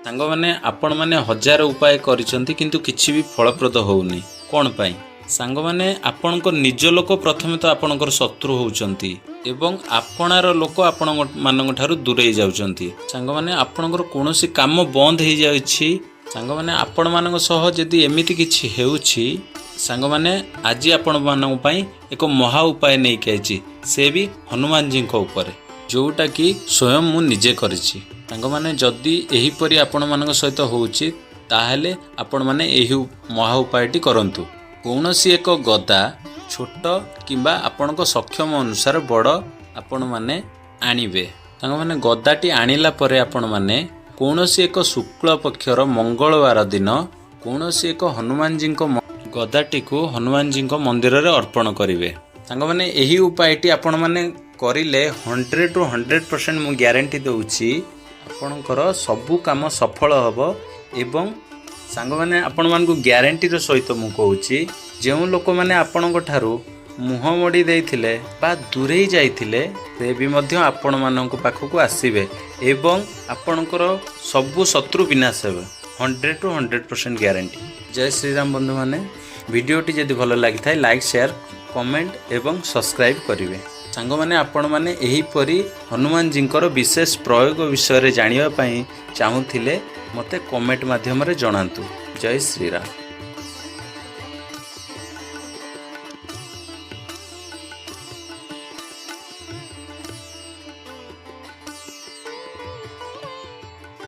ସାଙ୍ଗମାନେ, ଆପଣମାନେ ହଜାର ଉପାୟ କରିଛନ୍ତି, କିନ୍ତୁ କିଛି ବି ଫଳପ୍ରଦ ହେଉନି। କ'ଣ ପାଇଁ? ସାଙ୍ଗମାନେ, ଆପଣଙ୍କ ନିଜ ଲୋକ ପ୍ରଥମେ ତ ଆପଣଙ୍କର ଶତ୍ରୁ ହେଉଛନ୍ତି ଏବଂ ଆପଣାର ଲୋକ ଆପଣଙ୍କ ମାନଙ୍କ ଠାରୁ ଦୂରେଇ ଯାଉଛନ୍ତି। ସାଙ୍ଗମାନେ, ଆପଣଙ୍କର କୌଣସି କାମ ବନ୍ଦ ହେଇଯାଉଛି। ସାଙ୍ଗମାନେ, ଆପଣମାନଙ୍କ ସହ ଯଦି ଏମିତି କିଛି ହେଉଛି, ସାଙ୍ଗମାନେ, ଆଜି ଆପଣମାନଙ୍କ ପାଇଁ ଏକ ମହା ଉପାୟ ନେଇକି ଆଇଛି, ସେ ବି ହନୁମାନଜୀଙ୍କ ଉପରେ, ଯେଉଁଟାକି ସ୍ୱୟଂ ମୁଁ ନିଜେ କରିଛି। ସାଙ୍ଗମାନେ, ଯଦି ଏହିପରି ଆପଣମାନଙ୍କ ସହିତ ହେଉଛି, ତାହେଲେ ଆପଣମାନେ ଏହି ମହା ଉପାୟଟି କରନ୍ତୁ। କୌଣସି ଏକ ଗଦା, ଛୋଟ କିମ୍ବା ଆପଣଙ୍କ ସକ୍ଷମ ଅନୁସାରେ ବଡ଼, ଆପଣମାନେ ଆଣିବେ। ସାଙ୍ଗମାନେ, ଗଦାଟି ଆଣିଲା ପରେ ଆପଣମାନେ କୌଣସି ଏକ ଶୁକ୍ଳ ପକ୍ଷର ମଙ୍ଗଳବାର ଦିନ କୌଣସି ଏକ ହନୁମାନଜୀଙ୍କ ଗଦାଟିକୁ ହନୁମାନଜୀଙ୍କ ମନ୍ଦିରରେ ଅର୍ପଣ କରିବେ। ସାଙ୍ଗମାନେ, ଏହି ଉପାୟଟି ଆପଣମାନେ କରିଲେ 100ରୁ 100% ମୁଁ ଗ୍ୟାରେଣ୍ଟି ଦେଉଛି, ଆପଣଙ୍କର ସବୁ କାମ ସଫଳ ହେବ। ଏବଂ ସାଙ୍ଗମାନେ, ଆପଣମାନଙ୍କୁ ଗ୍ୟାରେଣ୍ଟିର ସହିତ ମୁଁ କହୁଛି, ଯେଉଁ ଲୋକମାନେ ଆପଣଙ୍କ ଠାରୁ ମୁହଁ ମୋଡ଼ି ଦେଇଥିଲେ ବା ଦୂରେଇ ଯାଇଥିଲେ, ସେ ବି ମଧ୍ୟ ଆପଣମାନଙ୍କ ପାଖକୁ ଆସିବେ ଏବଂ ଆପଣଙ୍କର ସବୁ ଶତ୍ରୁ ବିନାଶ ହେବେ। 100ରୁ 100% ଗ୍ୟାରେଣ୍ଟି। ଜୟ ଶ୍ରୀରାମ। ବନ୍ଧୁମାନେ, ଭିଡ଼ିଓଟି ଯଦି ଭଲ ଲାଗିଥାଏ, ଲାଇକ୍, ସେୟାର, କମେଣ୍ଟ ଏବଂ ସବସ୍କ୍ରାଇବ୍ କରିବେ। ସାଙ୍ଗମାନେ, ଆପଣମାନେ ଏହିପରି ହନୁମାନଜୀଙ୍କର ବିଶେଷ ପ୍ରୟୋଗ ବିଷୟରେ ଜାଣିବା ପାଇଁ ଚାହୁଁଥିଲେ ମୋତେ କମେଣ୍ଟ ମାଧ୍ୟମରେ ଜଣାନ୍ତୁ। ଜୟ ଶ୍ରୀରାମ।